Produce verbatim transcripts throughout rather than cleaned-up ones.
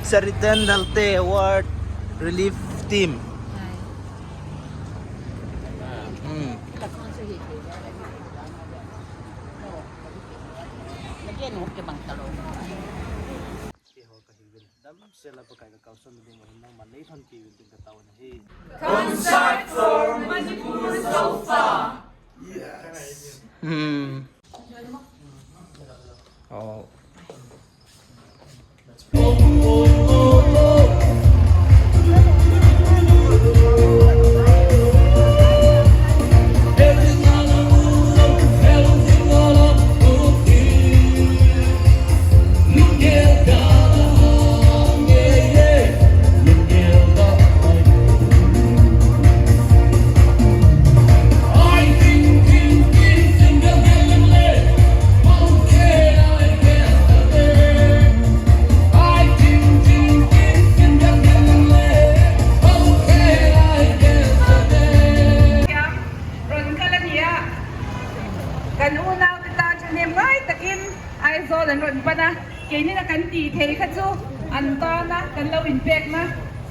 Saritan Dalte Award Relief Team. Hmm. Keiho kahiuvin, damsel a Pakai kakalson nading uva hin nangman neilhonpi uvin tin katao nahi. Concert for Manipur Zofa. Yes. Hmm. Oh. Ron kal a ni a, kan unau te ta chu nem ngai takin Aizawl an ron pan a, keini na kan ti thei kha chu an tan a kan lo inpekna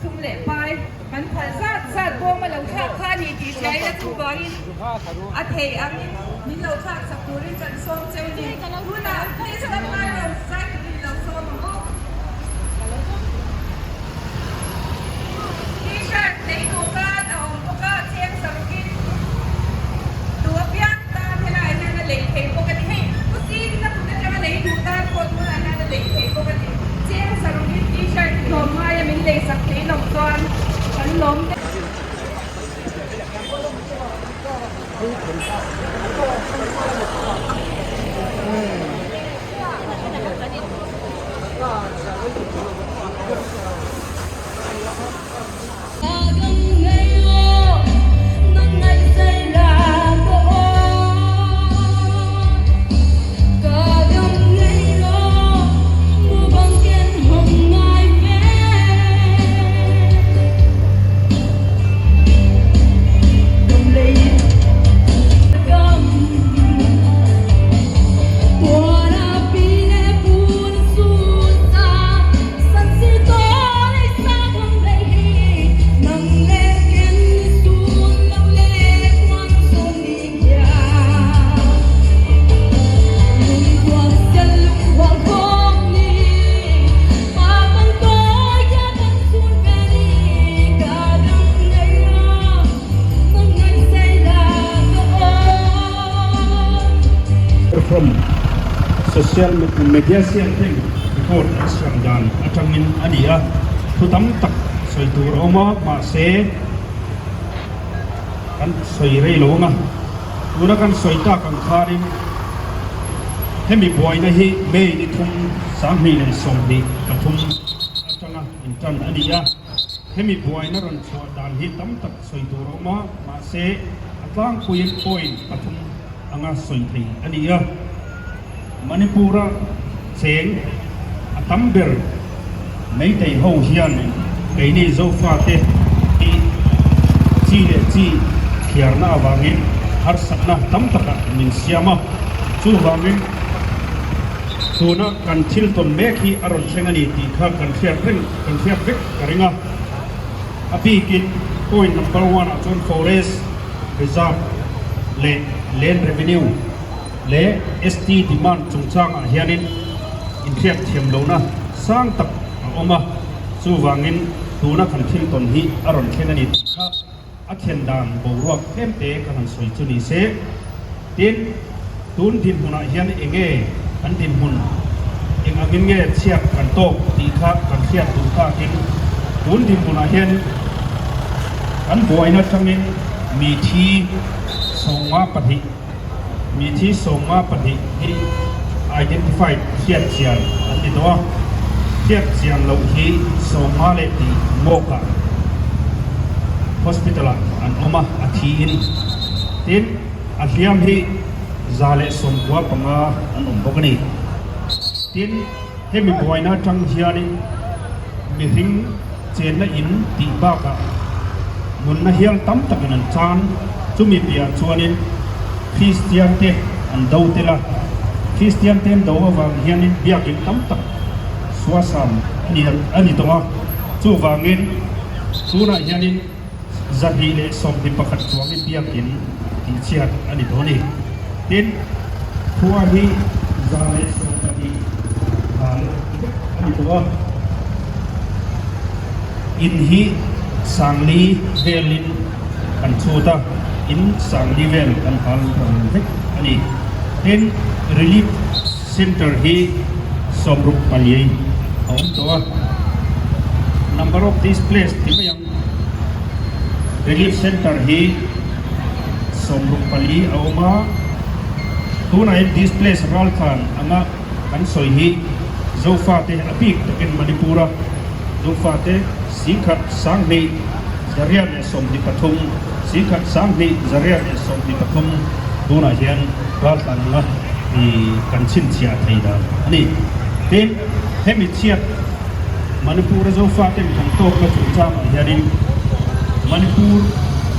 sum le pai, kan phal zat zat bom a lo thlak kha ni ti thei a chu bangin a thei angin min lo thlak sak turin kan sawm cheu ni. Tuna, please, kan mai lo zai turin lo sawm ang u. T-shirt nei dukan a um bawk a, cheng saruk in. Tua piak tan hela hian a lei thei bawk a ni hei. Khawsik na tun aṭanga lei duh tan pawh tunah hian a lei thei bawk a ni. Cheng saruk in T-shirt hi lawm ngai a min lei sak thei lawm chuan kan lawm te. From social me-, media siam theng report a siam dan aṭangin a ni a, thu tam tak sawi tur a awm a, mahse, kan sawi rei lo ang a, tuna kan sawi tak ang khanin, hemi buaina hi May ni thum, sang hnih leh sawmhnih pathum aṭanga inṭan a ni a, hemi buaina rawn chhuah dan hi tam tak sawi tur a awm a, mahse, a tlangpuiin point pathum anga sawi thei a ni a. Manipur-a cheng a tam ber Meitei ho hian keini Zofate hi chi leh chi thliarna avangin harsatna tam taka min siam a. Chuvangin tuna kan thil tawn mek hi a rawn thleng a ni tih kha kan hriat reng, kan hriat vek ka ring a. A bikin point number one ah chuan forest reserve leh land revenue leh S T demand chungchangah hianin inhriatthiam lohna sang tak a awm a, chuvangin tuna kan thil tawn hi a rawn thleng a ni tih kha a thlen dan boruak tlemte kan han sawi chu ni se. Tin, tun dinhmunah hian eng nge kan dinhmun, eng angin nge chhiat kan tawk tih kha kan hriat duh takin, tun dinhmunah hian kan buaina aṭangin mithi sawmnga pahnih, mithi sawmnga pahnih hi identified, hriat chian an ni tawh a, hriat chian loh hi sawmnga leh tih ngawkah hospital-ah an awm a, a thiin. Tin, a hliam hi za leh sawmkua panga an awm bawk a ni. Tin, hemi buaina aṭang hianin mihring chenna in tih bakah Mun na hial tamtak in an chan, chumi pia chuanin Christian te an do tel a. Christian te an do avang hianin biakin tamtak suasam a ni, a ni tawh a. Chuvangin tunah hianin zahnih leh sawmhnih pakhat chuangin biakin tihchiat a ni tawh a ni. Tin, khua hi za leh sawm pahnih hal a ni tawh a. In hi sangli velin kan chhut a, in sangli vel kan hal vek a ni. Tin, relief center hi sawmruk pali a awm tawh a. Number of displaced ti mai ang. Relief center hi sawmruk pali a awm a. Tunah in displaced raltlan anga kan sawi hi Zofate a bik takin Manipur a Zofate singkhat sanghnih zariat leh sawmhnih pathum, singkhat sanghnih zariat leh sawmhnih pathum tunah hian raltlan anga i kan chhinchhiah thei dan a ni. Tin, hemi chhiat Manipur a Zofate kan tawkna chungchangah hianin Manipur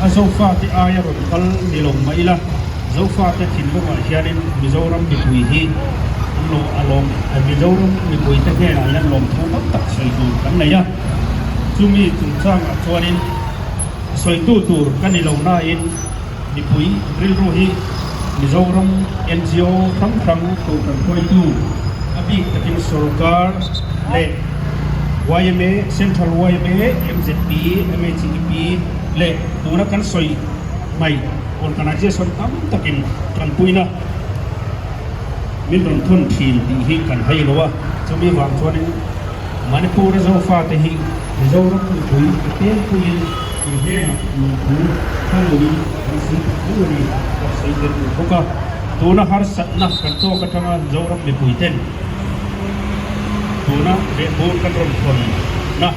a Zofate aia rawn kal ni lo mah ila, Zofate thinlungah hianin Mizoram mipui hi an lo, a lawm, a Mizoram mipuite hnenah hian lawmthu tam tak sawi tur kan nei a. Chumi chungchangah chuanin sawitu tur ka ni lo nain, mipui rilru hi Mizoram N G O hrang hrang kohhran hruaitu, a bik takin sorkar leh Y M A, Central Y M A, M Z P, M H I P leh tuna kan sawi mai organization tam takin ṭanpuina min rawn thawn ṭhin tih hi kan hai lo a. Chumi vang chuanin Manipur a Zofate hi Mizoram mipui a tenpuiin in hnenah lawmthu ka lo in kan sui tak zel a ni, ka sawi tel bawk a. Tuna harsatna kan tawk aṭanga Mizoram mipuiten tuna vehbur kan rawn thawnna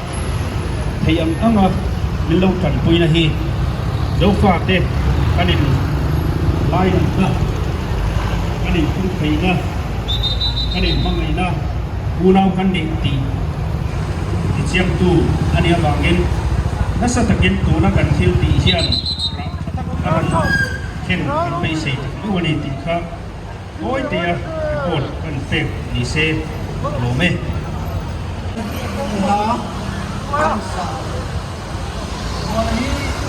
thei ang anga min lo ṭanpuina hi Zofate kan inlainatna, kan inpung theihna, kan inhmangaihna, unau kan nih tih i chiangtu a nih avangin, nasa takin tuna kan thil tih hian rah ṭha tak a rawn khen kan beisei tak deuh a ni tih kha Mawi tia report kan pek ni se lawm e. Hi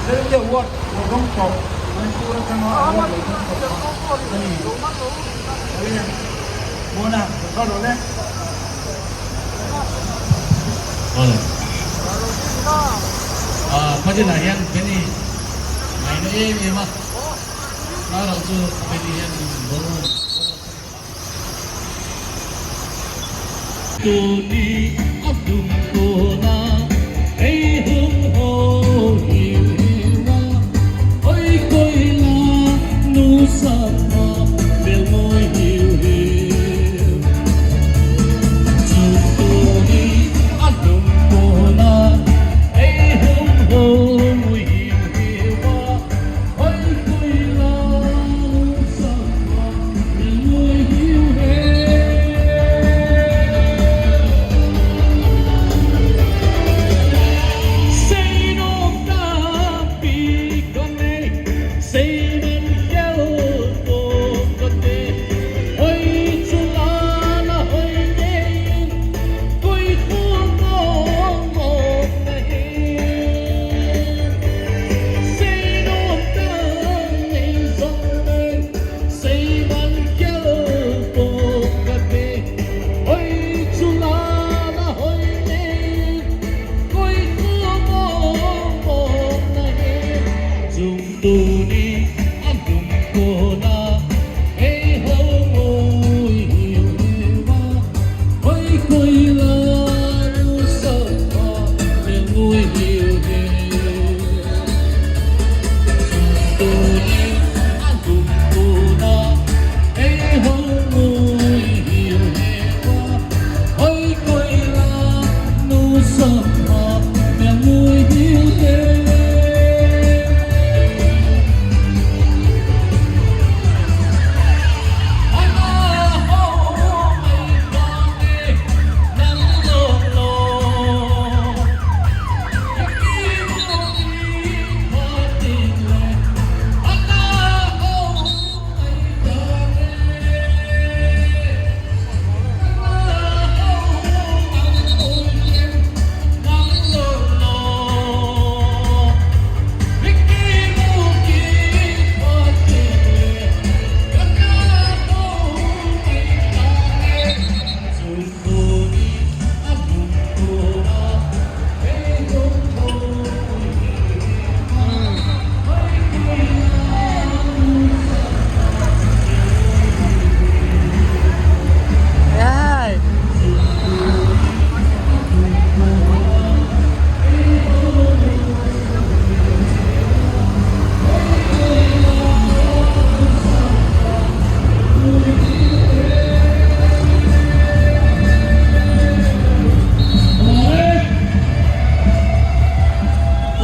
Laltia Ward Lodong pawh, Manipur aṭanga Ward Lodong pawh kha a ni. Mona, ka lo le. Ole. Ah, Pathian a hian Benny ngaina em em a. Tuni a lum kona, ei hung ho hiu hiu. Tuni a lum kona, ei hung ho hiu hiu a. Hoi koi la, nu sanga, melngoi hiu hiu. Tuni a lum kona, ei hung ho hiu hiu a. Tuni a lum kona, ei hung ho hiu hiu a. Hoi koi la, nu sanga, melngoi hiu hiu. Tuni a lum kona, ei hung ho hiu hiu a. Hoi koi la, nu sanga, melngoi hiu hiu.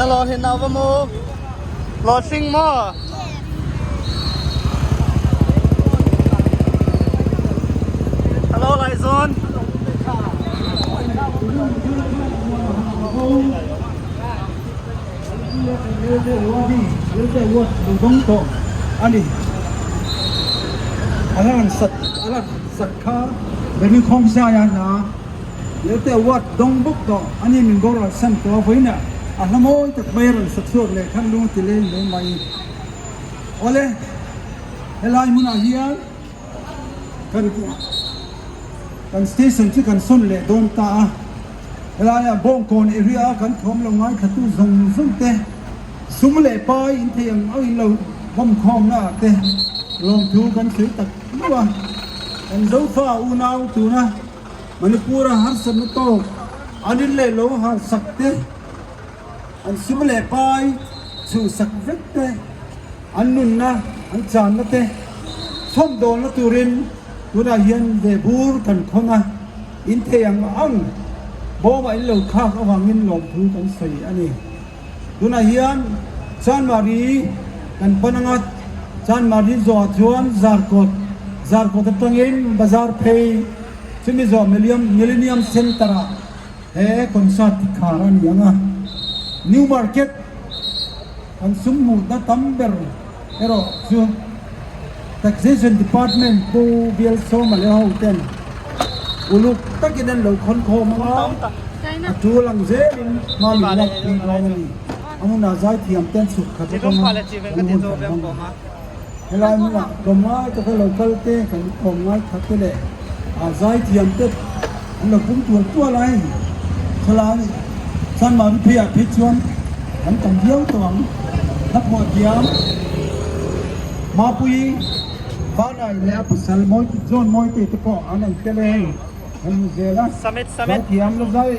Lo hin na va mo. Lo sing mo. Hello, Laizon. Ani. Alan sat, alan sat kha, beni khong sa ya na. Lete wat dong buk to, ani min gora san to voina. Ahlamoi tak mai ran sat sur le khan lung ti le le mai. Ole, helai mun a hian. Kan, kan station chu kan sawn leh dawn ta a. Helai a Bawngkawn area a kan thawm lo ngaithlatu zawng zawng te, sum leh pai in thei ang ang in lo bawm khawmna te, lawmthu kan sawi tak lo a. Kan Zofa unau tuna Manipur a harsatna tawk an in leh lo harsak te, an sum leh pai chhuhsak vek te, an nunna, an channa te sawmdawlna turin tunah hian vebur kan khawn a, in thei ang ang bawma in lo khak avangin lawmthu kan sawi a ni. Tunah hian Chanmari kan pan anga, Chanmari zawh chuan Zarkawt, Zarkawt aṭangin Bazar phei, chumi zawh Millennium, Millennium Centre-ah he concert ti khar a ni ang a. New Market kan sum hmuhna tam ber erawh chu Taxation Department Pu Bial Sawma le ho ten uluk takin an lo khawn khawm ang a, a tul ang zelin hma min lakpui dawn a ni. A hmunah zaithiam ten suk khat aṭanga kan hun kan hmang a. Helai hmunah tlawm ngai taka lo kal te, kan tlawm ngai khat te leh, a, zaithiam te an lo pung tual tual a, hei. Khalai Chanmari phei ah phei chuan kan tam viau tawh ang. Hnaphawh thiam, Mapui, Vanai leh a pasal Mawi, John Mawite te pawh an awm tel e, hei. Kan hmu zel a. Summit, summit. Zaithiam la zai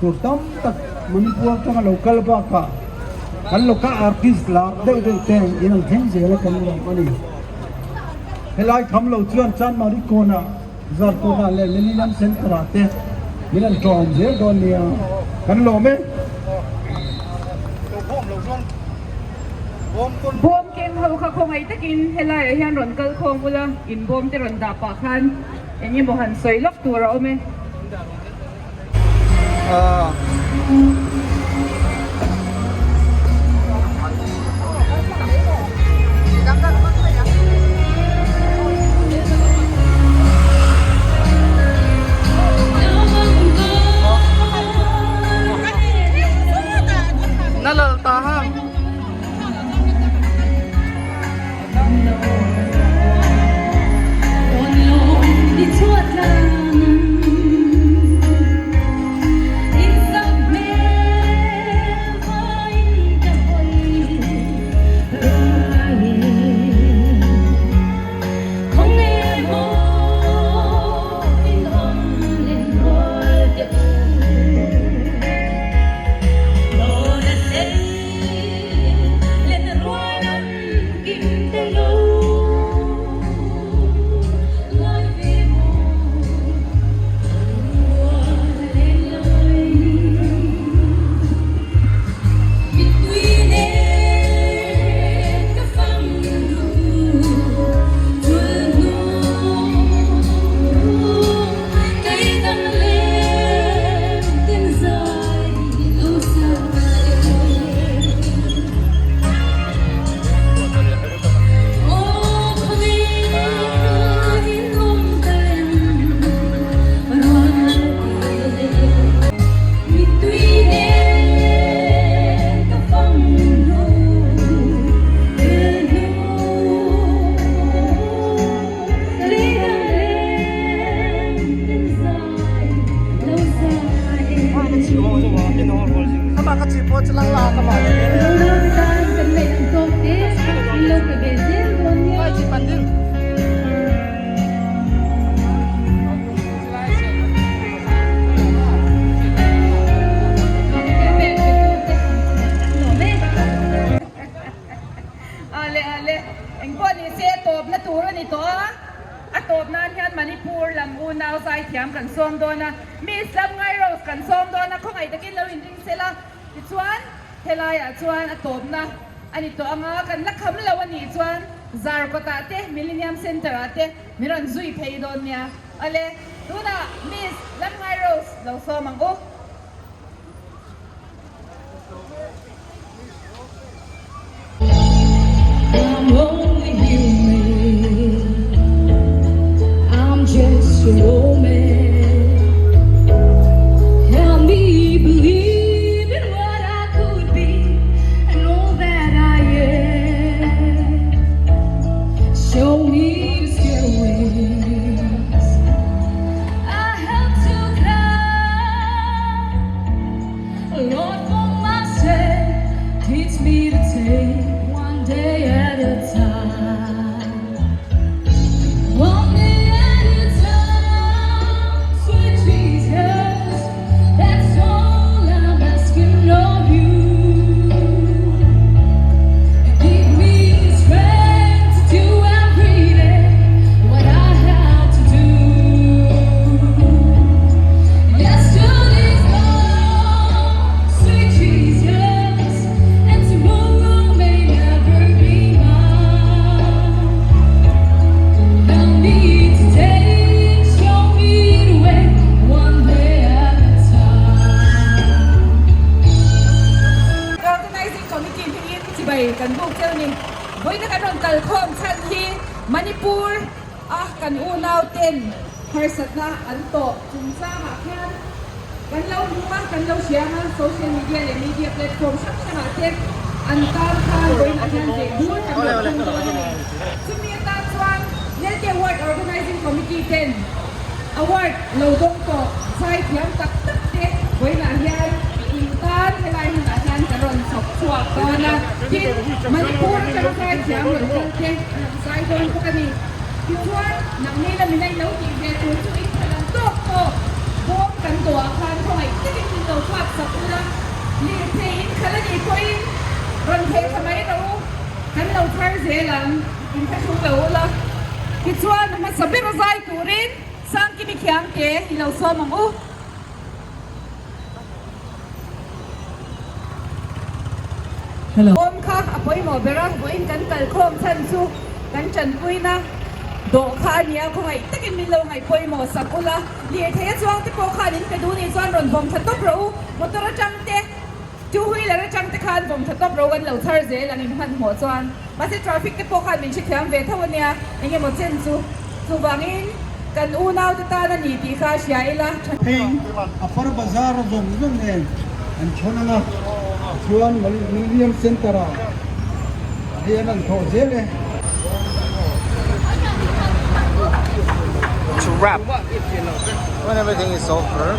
tur tam tak Manipur aṭanga lo kal bakah kan local artist lak deuh deuh te in an thleng zel a kan lawm a ni. Helai kham lo chuan Chanmari kawnah, Zarkawtah leh Millennium Centre-ah te in an tlawm zel dawn nia. Kan lawm e. Bawm keng ho kha khawngaih takin helaiah hian rawn kal khawm ula, in bawm te rawn dah pah khan eng emaw han sawi lawk tur a awm e. Na lal ta ham? Ama ka chi pawh chu lang la ka ma. Lo na ka tan kan nei an tawk te, lo ka be zel dawn nia. Pai chi pan ding. Ale, ale. Engpawh ni se, tawpna tur a ni tawh a. A tawpna hian Manipur lam unau zaithiam kan sawm dawn a. Miss Lamngai Rose kan sawm dawn a, khawngaih takin lo inring sela. Tichuan, Helai a chuan a tawpna a ni tawh anga kan la kham lo a nih chuan Zarkawtah te, Millennium Centre ah te min rawn zui phei dawn nia. Ale, tuna Miss Lamngai Rose lo sawm ang u. I'm only human. I'm just a woman. Help me believe in what I could be and all that I am. Show me the stairways I have to climb. Lord, for my sake, teach me to take one day at a time. One day at a time, sweet Jesus, that's all I'm asking of you. Give me the strength to do every day what I have to do. Yesterday's gone, sweet Jesus, and tomorrow may never be mine. Help me today, show me the way, one day at a time. Organizing Committee hmingin chibai kan buk cheu ni. Vawiina kan rawn kal khawm chhan hi Manipur a kan unau ten harsatna an tawh chungchangah khan kan lo hmu a, kan lo hria a, social media leh media platform hrang hrangah te an tan khan vawiinah hian ve hmur kan rawn tum dawn a ni. Chumi atan chuan Nelte Ward Organizing Committee ten award lo dawng tawh zaithiam tak tak te vawiinah hian in tan helai hmunah hian kan rawn chhawp chhuak dawn a. Tin, Manipur aṭang zaithiam rawn kal te an zai dawn bawk a ni. Tichuan, nangni lam in a in lo tih ve tur chu in khalang tawk tawk bawm kan dawh a khan khawngaih takin min lo chhuak sak ula. Lirthei in khal a nih pawhin rawn theh kha mai rawh u, kan lo thar zel ang, in kha thung lo ula. Tichuan, a hmasa ber a zai turin Sangkimi Khiangte hi lo sawm ang u. Hello. Bawm kha a pawimawh ber a, vawiin kan kal khawm chhan chu kan ṭanpuina dawh kha a nia, khawngaih takin min lo ngaih pawimawh sak ula. Lirthei a chuang te pawh khan in pe duh ni chuan rawn vawm ṭha tawp rawh u. Motor aṭang te, two wheeler aṭang te khan vawm ṭha tawp rawh u, kan lo thar zel ang in hmanhmawh chuan. Mahse, traffic te pawh khan min hrethiam ve tho a nia, engemaw chen chu. Chuvangin, kan unau te tan a ni tih kha hria ila. Heng, Upper Bazar zawng zawng nen an thawn ang a, chuan Millennium Centre-ah hian an thawh zel e. To wrap. When everything is over.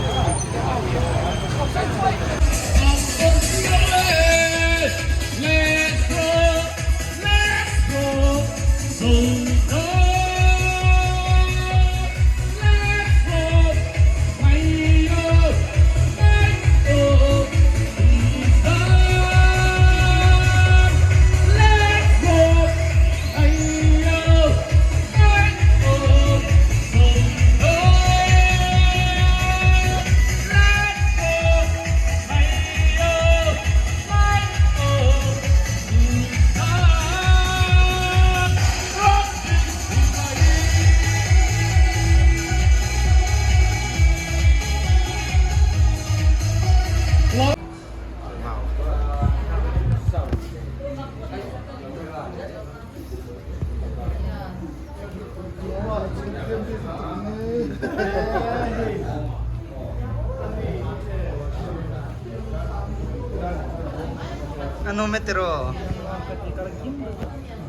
Anu metero.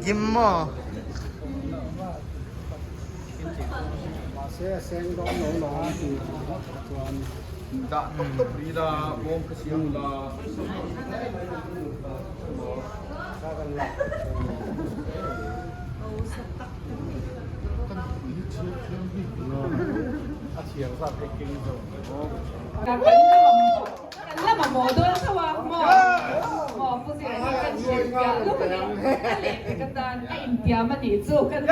Gimmo. Mahse, a seng dawn lo lo a ti chuan. Dah tawp tawp rih la, bawm ka siam la. A thiang sa pek keng zo. Kan la mamawh dawn tho a, maw? Maw, Pu Zirna kan hriat piah lawk a ni. A leh te ka tan, a intiam a nih chu kan.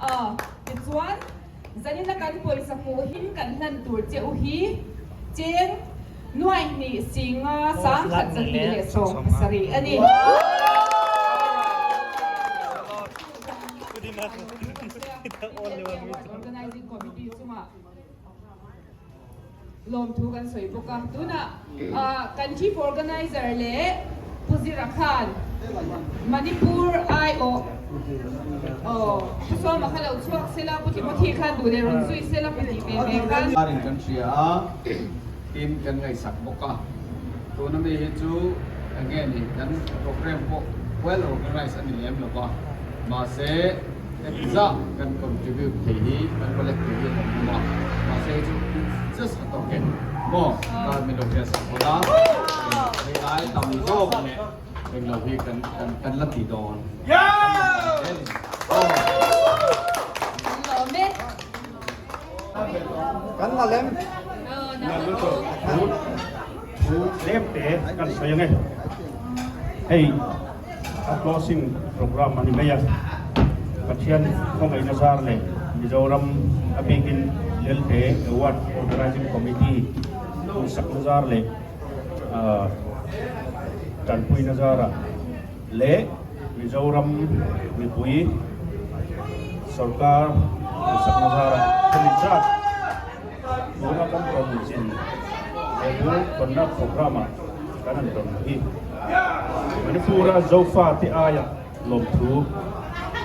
Aw, tichuan, zanina kan pawisa pu hin kan hlan tur che u hi, cheng Nuai ni singa sang khat za ni le sawm pasari ani. Organizing committee chunga lawmthu kan soi bawk a. Tuna, ah, kan chief organizer le Pu Zira Khan, Manipur aiawh. Oh, Pu Sawma kha lo chhuak sela, Pu Timothy khan duh le run zui sela, Pu Timothy khan. Arin kan hria a, tin kan ngaihsak bawk a. Tuna mi hi chu, again, hi kan program pawh well organized a ni lem lo va. Mahse, exam kan contribute thei hi, kan collect thei hi kan um a. Mahse, chu just a token. Maw, ka mi lo guess a kola. Hei lai tam ni zawk ne. Heng lo hi kan, kan, kan la ti dawn. Yeah! Oh. Kan la lem. Thu lem te kan soi nge. Hei, a closing program ani mai a. Pathian khongaina zar le Mizoram a bikin Lelte Award Organizing Committee sakna zar le, ah, tanpuina zar a le Mizoram mipui sorkar sakna zar a, kami chat, tuna kan ton chin, le bu konna program a kan an ton hi. Manipur a Zofa te aia lawmthu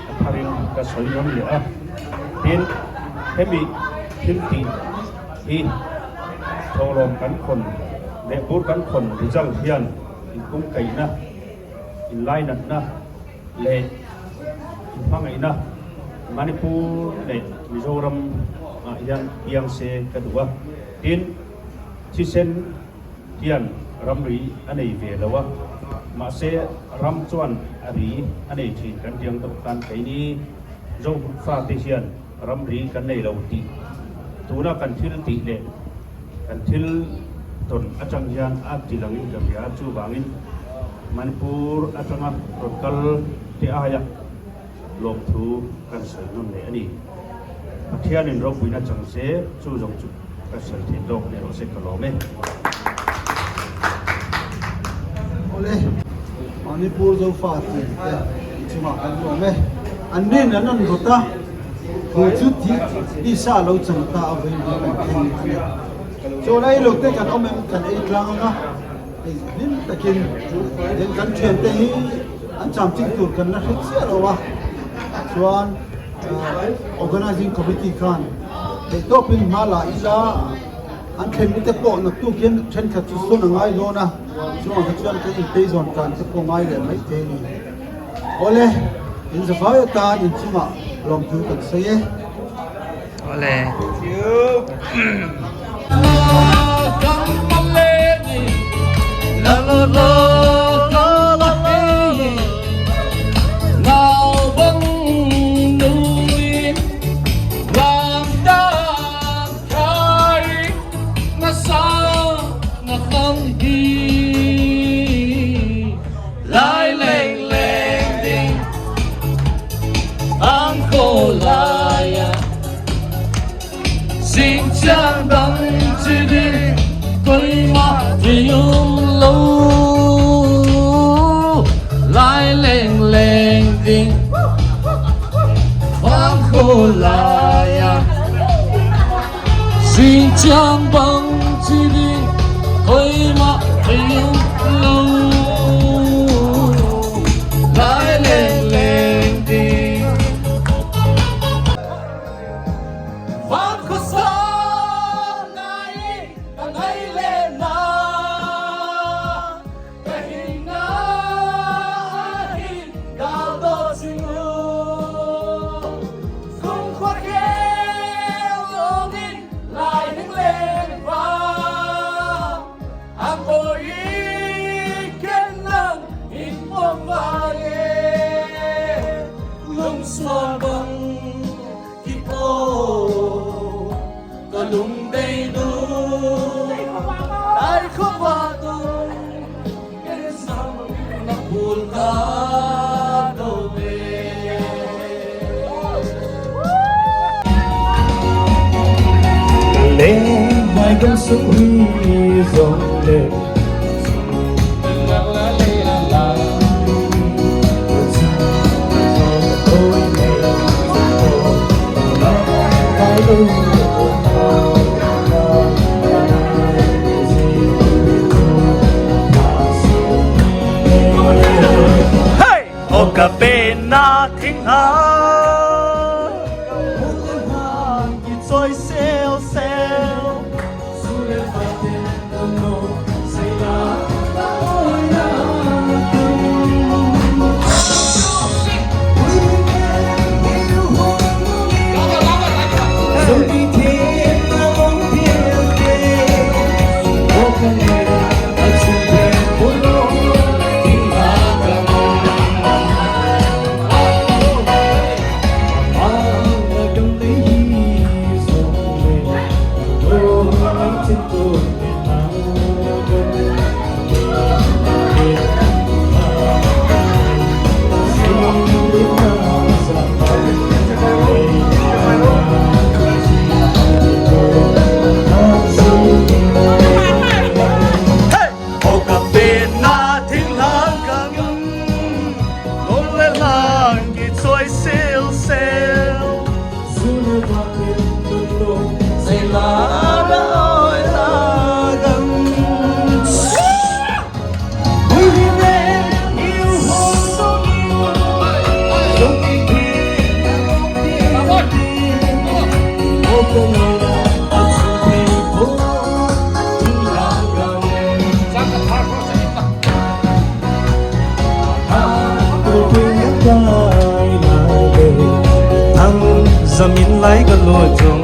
a tharin ka soi ngon le a. Tin, hemi thil ti hi thawlawm kan khon, le bur kan khon result hian inkum kaina, inlainatna le inhmangaihna Manipur le Mizoram ah hian piang se ka duh a. Tin, thisen hian ramri a nei ve lo a. Mahse, ram chuan a ri a nei ṭhin kan ti ang deuh khan keini Zofate hian ramri kan nei lo tih tuna kan thil tih leh kan thil tawn aṭang hian a ti langin ka hria. Chuvangin Manipur aṭanga rawn kal te aia lawmthu kan sawi nawn leh a ni. Pathianin ropuina chang se, chu zawng chu ka sawi thei tawk leh rawh se ka lawm e. Awle, Manipur Zofa tih te chungah kan lawm e. An nin an an rawt a, hu chu ti, ti sa lo chang ta a vawiin kan thei ni. Chu lai lo te kan awm em kan ei tlang ang a. Hlim takin, tin kan ṭhiante hi an cham ching tur kan la hre chiah lo a. Chuan, eh, organizing committee khan, eh, deihtawpin hma la ila, an thlen mite pawh naktuk hian ṭhenkhat chu sawn a ngai dawn a. Chuan kha chuan kan inpei zawn tan te pawh ngai leh mai thei a ni. Awle, in zavai atan in chungah lawmthu kan sawi e. Awle. Lai leng leng ding, ang ko lai a, sing chang dang chi ding, koima thei um lo. Lai leng leng ding, ang ko lai a, sing chang bang chi ding, koima thei um lo. Lai leng leng ding. Van khawsa ngai ka ngai le na. Ka hinna hi kal dawh zing u. Kumkhua khel lawngin lai ning leng vang, a pawi ken nang in pawm vang e. Lungsual bang kipawl ka lungdei dun, ai khawpa dun, ken sam na phul ka do ve. Leng vai kan sung hi zong Hei! O ka pen na thinglhang, kichoi sel sel. Hei! O ka pen na thinglhang kang, lol le lhang kichoi sel sel. Zu le va pen tun lo, sei la la oi la gam. Hui hi ne, hiu ho so hiu. Zo ki ki, na lo ki ki. O ko lo la, a su ki ko. Thinglhang kang. Ang zamin lai ka lo jong.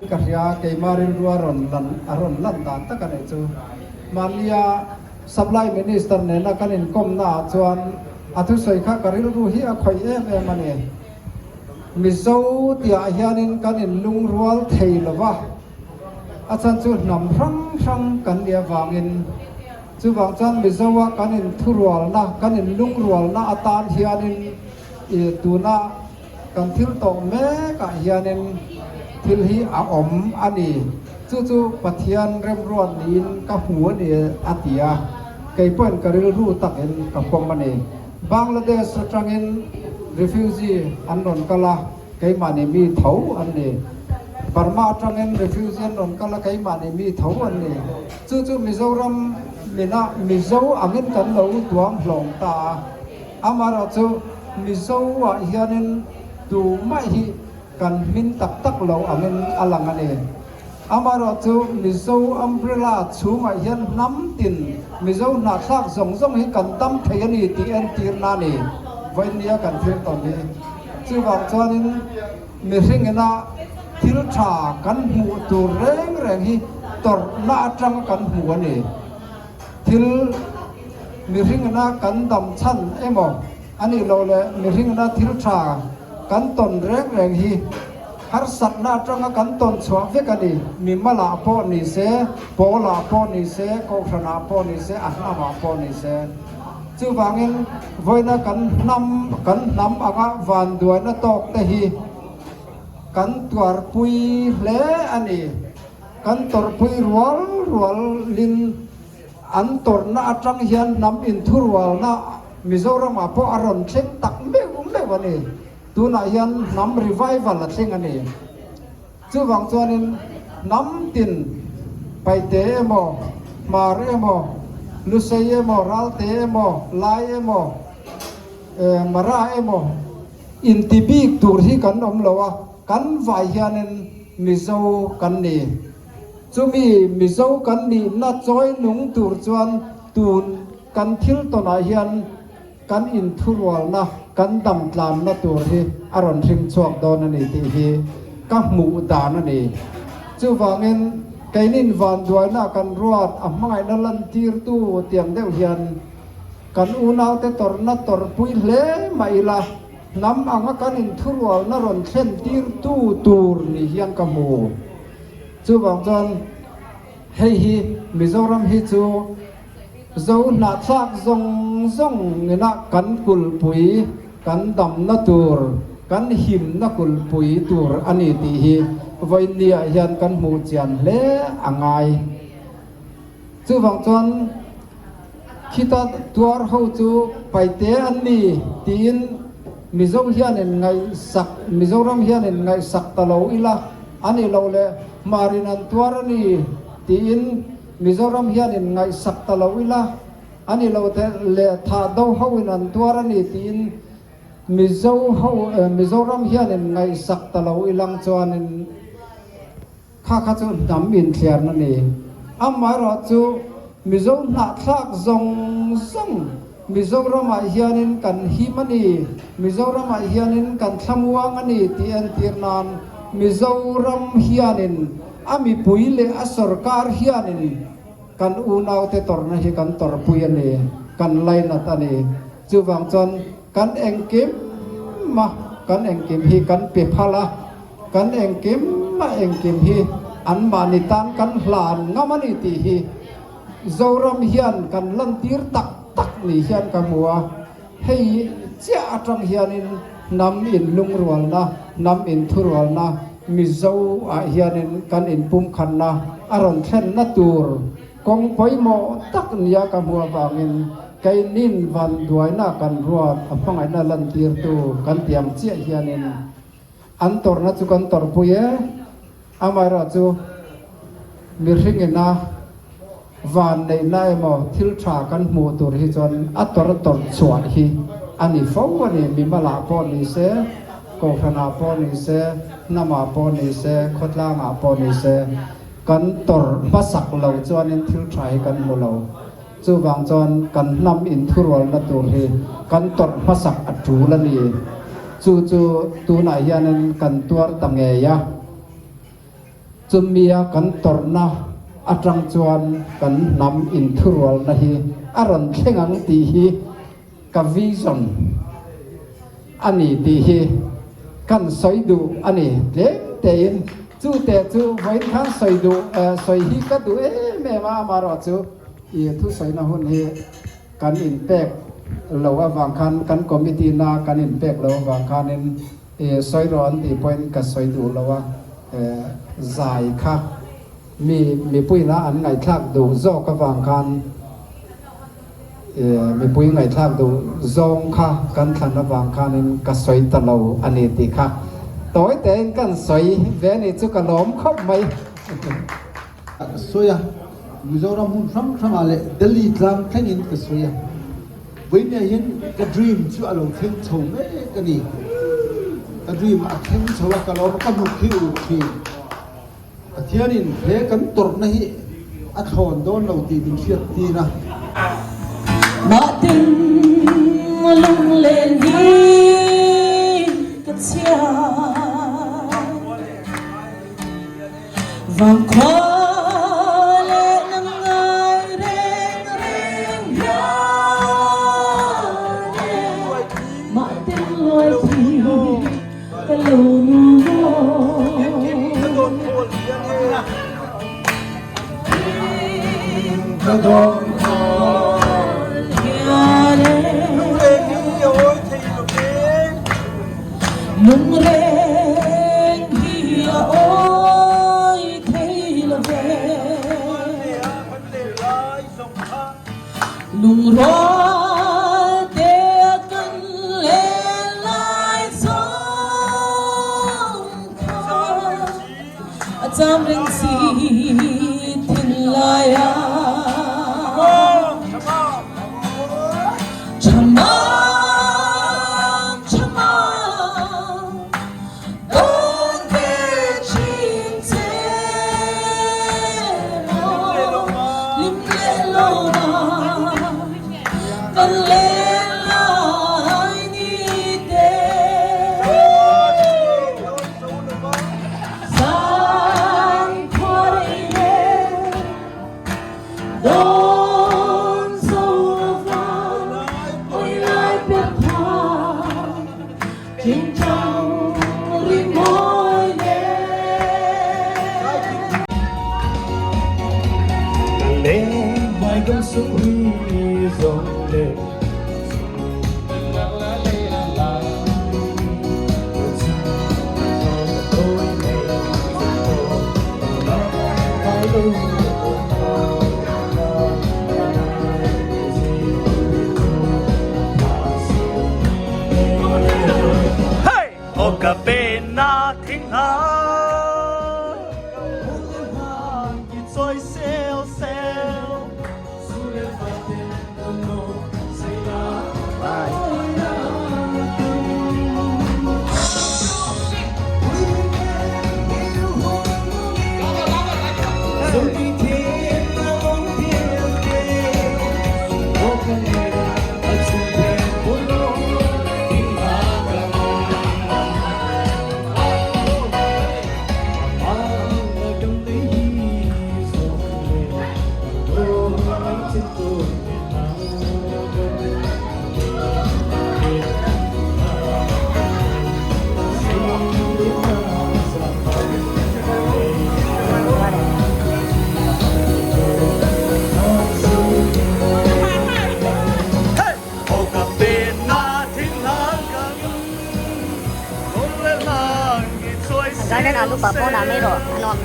Ka hria, keima rilru a ron lan, a ron lan dan tak a nei chu. Mania supply minister nena kan inkomna a chuan a thusei kha ka rilru hi a khoi em em a ni. Mizo tia hianin kan inlungrual thei lova. A chhan chu hnam hrang hrang kan nia vangin, chuvang chuan Mizo a kan inthurualna, kan inlungrualna atan hianin, i, tuna kan thil tawh mekah hianin thil hi a awm a ni. Chu chu Pathian remruat niin ka hmu a ni, a ti a. Kei pawhin ka rilru takin ka pawm a ni. Bangladesh aṭangin refugee an rawn kal a, keimahni mi tho an ni. Burma aṭangin refugee an rawn kal a, keimahni mi tho an ni. Chu chu Mizoram mina Mizo angin kan lo tuam hlawm ta a. Amaherawhchu Mizo ah hianin tumah hi kan hmin tak tak lo angin a lang a ni. Amaherawhchu Mizo umbrella chhungah hian hnam tin Mizo hnahthlak zawng zawng hi kan dam thei a ni tih entirna a ni. Vawiin nia kan thil tawn hi. Chuvang chuanin mihringin a thil ṭha kan hmuh tur reng reng hi tawrhna aṭanga kan hmu a ni. Thil mihringin a kan dam chhan emaw, a nih loh leh mihringin a thil ṭha kan tawn reng reng hi harsatna aṭanga kan tawn chhuah vek a ni. Mimalah pawh ni se, Paulah pawh ni se, Kohhranah pawh ni se, a hnamah pawh ni se. Chuvangin vawiina kan hnam, kan hnam anga vanduaina tawkte hi kan tuarpui hle a ni. Kan tawrhpui rual rualin an tawrhna aṭang hian hnam inthurualna Mizoramah pawh a rawn thleng tak meuh meuh a ni. Tunah hian hnam revival a thleng a ni. Chuvang chuanin hnam tin Paite emaw, Hmar emaw, Lusei emaw, Ralte emaw, Lai emaw, eh, Mara emaw, inti bik tur hi kan um lo a, kan vai hianin Mizo kan ni. Chumi Mizo kan nihna chawi nung tur chuan tun kan thil tawnah hian kan inthurualna, kan damtlanna tur hi a rawn hring chhuak dawn a ni tih hi ka hmuh dan a ni. Chuvangin keinin vanduaina kan ruat a hmangaihna lantirtu tiang deuh hian kan unaute tawrhna tawrhpui hle mah ila, hnam anga kan inthurualna rawn thlentirtu tur ni hian ka hmu. Chuvang chuan hei hi, Mizoram hi chu Zo hnahthlak zawng zawng ina kan kulhpui, kan damna tur, kan himna kulhpui tur a ni tih hi vawinia hian kan hmuh chian hle a ngai. Chuvang chuan khita tuar ho chu Paite an ni tiin Mizo hianin ngaihsak, Mizoram hianin ngaihsak ta lo ila, a ni lo le Hmar in an tuar a ni tiin Mizoram hianin ngaihsak ta lo ila, a ni lo te le Thahdo ho in an tuar a ni tiin Mizo ho, eh, Mizoram hianin ngaihsak ta lo ilang chuanin kha kha chu hnam inthliarna ni. Amaherawhchu Mizo hnahthlak zawng zawng Mizoramah hianin kan him a ni, Mizoramah hianin kan thlamuang a ni tih entir nan Mizoram hianin a mipui leh a sawrkar hianin kan unaute tawrhna hi kan tawrhpui a ni, kan lainat a ni. Chuvang chuan kan engkim a, kan engkim hi kan pe phal a, kan engkim a engkim hi anmahni tan kan hlan ngam a ni tih hi Zoram hian kan lantir tak tak ni hian ka hmu a. Hei chiah atang hianin hnam inlungrualna, hnam inthurualna, Mizo ah hianin kan inpumkhatna a rawn thlenna tur kawng pawimawh tak nia ka hmu avangin, keinin vanduaina kan ruat a hmangaihna lantirtu kan tiang chiah hianin, an tawrhna chu kan tawrhpui e. Amaherawhchu mihringin a vanneihna emaw thil ṭha kan hmuh tur hi chuan a tawrh tawrh chhuah hi a ni fo a ni. Mimalah pawh ni se, kohhranah pawh ni se, hnamah pawh ni se, khawtlangah pawh ni se, kan tawrh hmasak lo chuanin thil ṭha hi kan hmu lo. Chuvang chuan kan hnam inthurualna tur hi kan tawrh hmasak a tul a ni. Chu chu tunah hianin kan tuar ta ngei a. Chumi a kan tawrhna atang chuan kan hnam inthurualna hi a rawn thleng ang tih hi ka vision a ni tih hi kan sawi duh a ni. Tlem tein chute chu vawiin khan sawi duh, eh, sawi hi ka duh em em a, amaherawhchu i thusawina hun hi kan inpek lo avang khan, kan committee na kan inpek lo avang khanin, eh, sawi rawh an tih pawhin ka sawi duh lo a, eh, zai kha mi, mipuiin an ngaihthlak duh zawk avang khan, eh, mipui ngaihthlak duh zawng kha kan thlan avang khanin ka sawi ta lo a ni tih kha tawi tein kan sawi ve ni chu ka lawm khawp mai. Ka sawi a, Mizoram hmun hrang hrangah leh Delhi tlang thlengin ka sawi a. Vawinia hian ka dream chu a lo thleng chho mek a ni. Ka dream a thleng chho a, ka lawm a, ka hnuk hi u ṭhin. Pathianin he kan tawrhna hi a thlawn dawn lo tih min hriat tir a. Mahtin lunglen hi ka chhia. Vangkhua le nang ngai reng reng hian, mahtin loi thei ka lo nu lo. Ka dawng hian e. Lungreng hi a awi thei lo ve. Lungrual te kan len lai zawng kha. A cham reng si thin lai a. Chama, chama, Hey! O ka pen na thing ha. Choi sel sel. Garden alu papo na mero, ano ang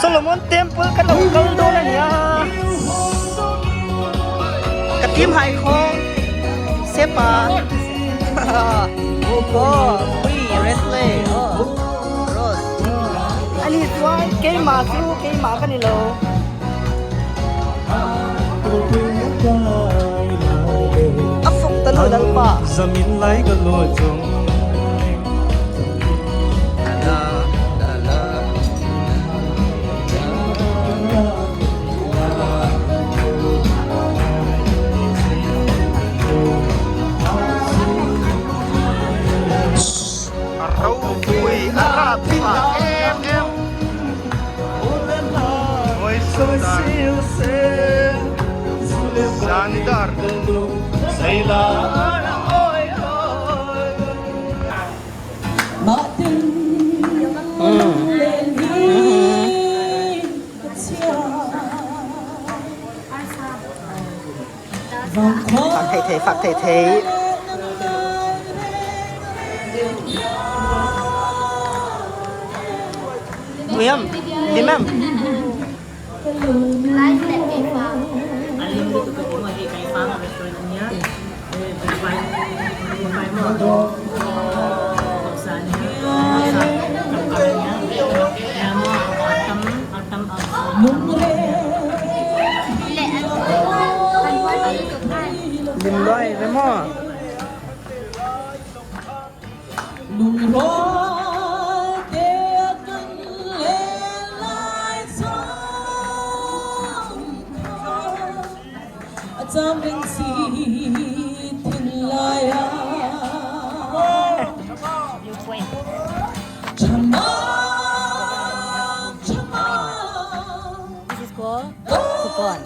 Solomon Temple ka lo kal doh na nia. Ka team hai khong. Sepa. Oh, ui, Wesley. Oh, Rose. Ani tuai, keima chu, keima ka ni lo. A fok ta lo dang pa. Zamin lai ka lo chung. Ropui, a rap pa, em, em. Oi, Sundar. Sandar. Saila. Oi, oi. Mm. Mm. Fak thei thei, fak thei thei. William, William. Lim loi ve mo. Lungro te kan le lai chang. Acham ring si tin laya. Chama, chama. This is called Sukon.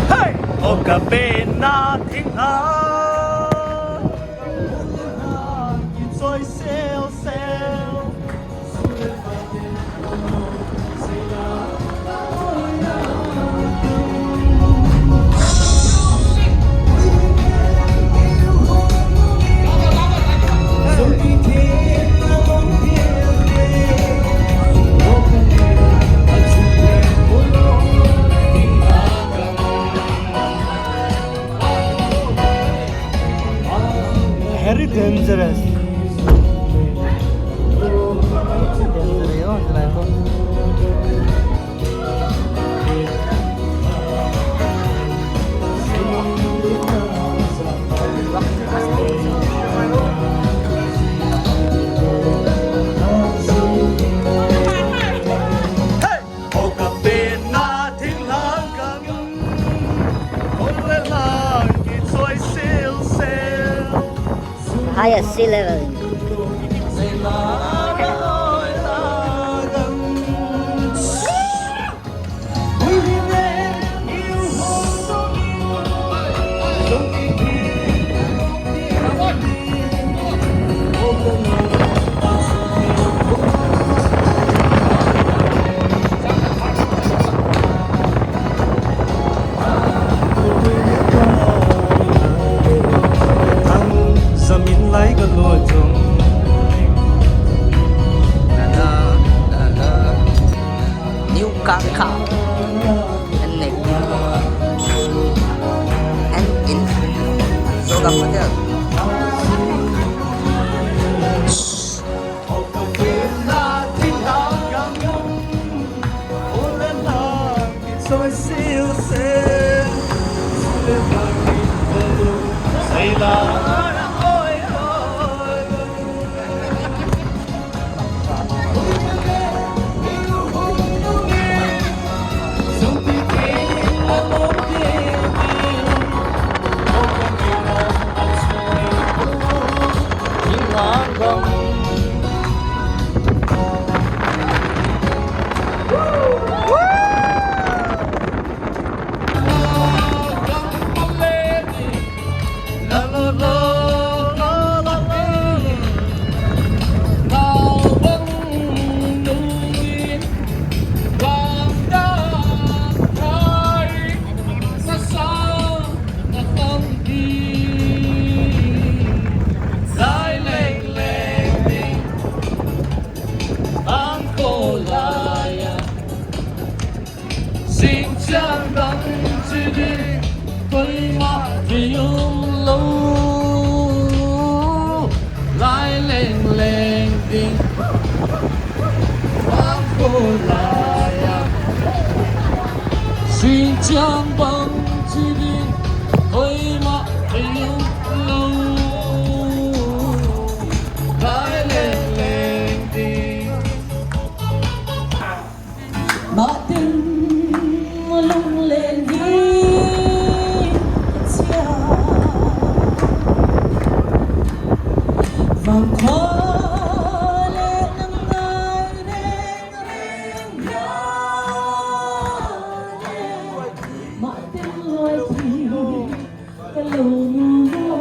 Hey! O ka pen na thing ha. Choi sel sel. Dangerous. Dangerous, oh, dangerous, oh. Highest sea level. New Kangkha. An nei. An in. So ka pa dia. Singchang bang chi ding, koima thei um lou. Lai leng leng ding, bang ko lai a. Singchang bang chi ding, koima thei um lou. Lai leng leng ding. Matin lung len hi chia. Vang kho le nang ngai reng reng ya. Matin loi thi ka lo nu mo.